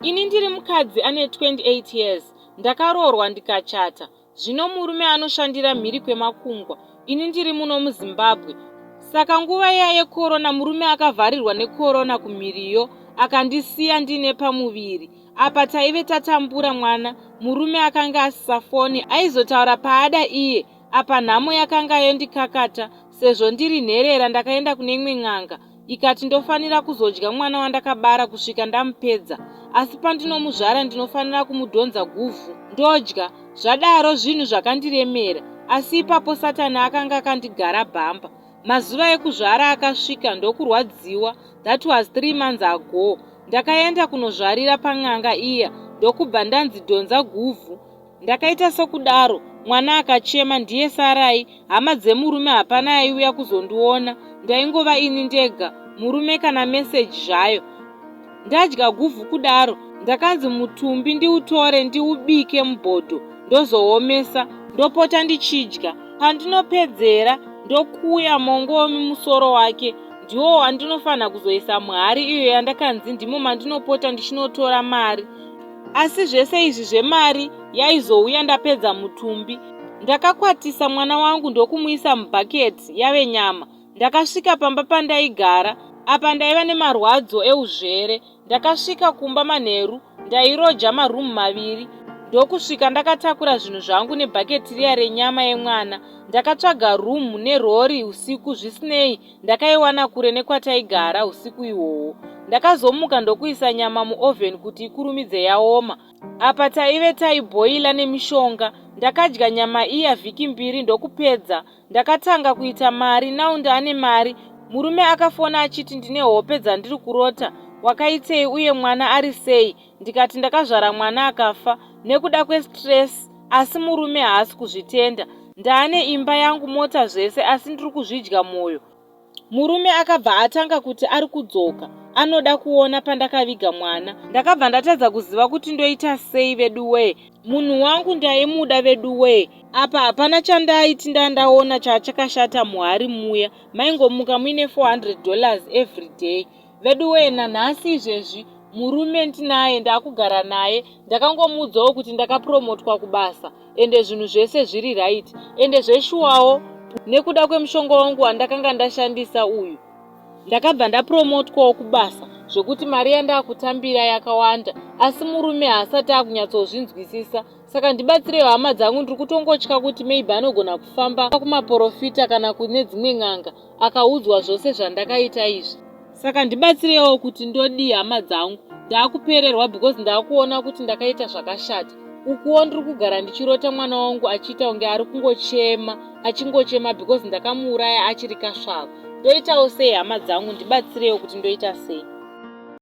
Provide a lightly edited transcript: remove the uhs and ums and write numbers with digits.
Ini ndiri mukadzi ane 28 years, ndakaroorwa ndikachata. Zvino murume anoshandira mhiri kwemakungwa, ini ndiri muno muZimbabwe. Saka nguva iya yekorona murume akavharirwa nekorona kumhiriyo akandisiya ndine pamuviri. Apa taive tatambura mwana, murume akanga asisafoni, aizotaura paada iye. Apa nhamo yakanga yondikakata sezvo ndiri nherera ndakaenda kune imwe n'anga ikati ndofanira kuzodya mwana wandakabara kusvika ndamupedza asi pandinomuzvara ndinofanira kumudhonza guvhu ndodya. Zvadaro zvinhu zvakandiremera asi ipapo satani akanga akandigara bhamba. Mazuva ekuzvara akasvika ndokurwadziwa that was 3 months ago. Ndakaenda kunozvarira pan'anga iya ndokubva ndanzi dhonza guvhu. Ndakaita sokudaro, mwana akachema ndiye sarai, hama dzemurume hapana aiuya kuzondiona, ndaingova ini ndega, murume kana message zvayo. Ndadya guvhu kudaro, ndakanzi mutumbi ndiutore ndiubike mubhodho ndozoomesa ndopota ndichidya. Pandinopedzera ndokuya mongo wemumusoro wake ndiwo wandinofanira kuzoisa muhari iyo yandakanzi ndimo mandinopota ndichinotora mari. Asi zvese izvi zvemari yaizouya ndapedza mutumbi. Ndakakwatisa mwana wangu ndokumuisa mubhaketi yave nyama. Ndakasvika pamba pandaigara apa ndaiva nemarwadzo euzvere. Ndakasvika kumba manheru ndairoja maroom maviri ndokusvika ndakatakura zvinhu zvangu nebhaketi riya renyama yemwana. Ndakatsvaga room nerori usiku zvisinei Ndakaiwana kure nekwataigara usiku ihwohwo. Ndakazomuka ndokuisa nyama muoven kuti ikurumidze yaoma. Apa taive taibhoila nemishonga. Ndakadya nyama iya vhiki mbiri ndokupedza. Ndakatanga kuita mari now ndaane mari. Murume akafona achiti ndine hope dzandiri kurota wakaitei uye mwana ari sei ndikati ndakazvara mwana akafa nekuda kwestress asi murume haasi kuzvitenda ndaane imba yangu mota zvese asi ndiri kuzvidya mwoyo murume akabva atanga kuti ari kudzoka anoda kuona pandakaviga mwana ndakabva ndatadza kuziva kuti ndoita sei veduwee munhu wangu ndaimuda veduwee apa hapana chandaiti ndandaona chachakashata muhari muya maingomuka muine 400 dollars every day Veduwee nanhasi izvezvi murume ndinaye ndakugara naye ndakangomuudzawo kuti ndakapromotwa kubasa ende zvinhu zvese zviri right ende zveshuwawo nekuda kwemushonga wangu wandakanga ndashandisa uyu ndakabva ndapromotwawo kubasa zvekuti mari yandakutambira yakawanda asi murume haasati akunyatsozvinzwisisa saka ndibatsirewo hama dzangu ndiri kutongotya kuti maybe anogona kufamba kumaporofita kana kune dzimwe n'anga akaudzwa zvose zvandakaita izvi saka ndibatsirewo kuti ndodii hama dzangu ndaakupererwa because ndaakuona kuti ndakaita zvakashata ukuwo ndiri kugara ndichirota mwana wangu achiita kunge ari kungochema achingochema because ndakamuuraya achiri kasvava ndoitawo sei hama dzangu ndibatsirewo kuti ndoita sei.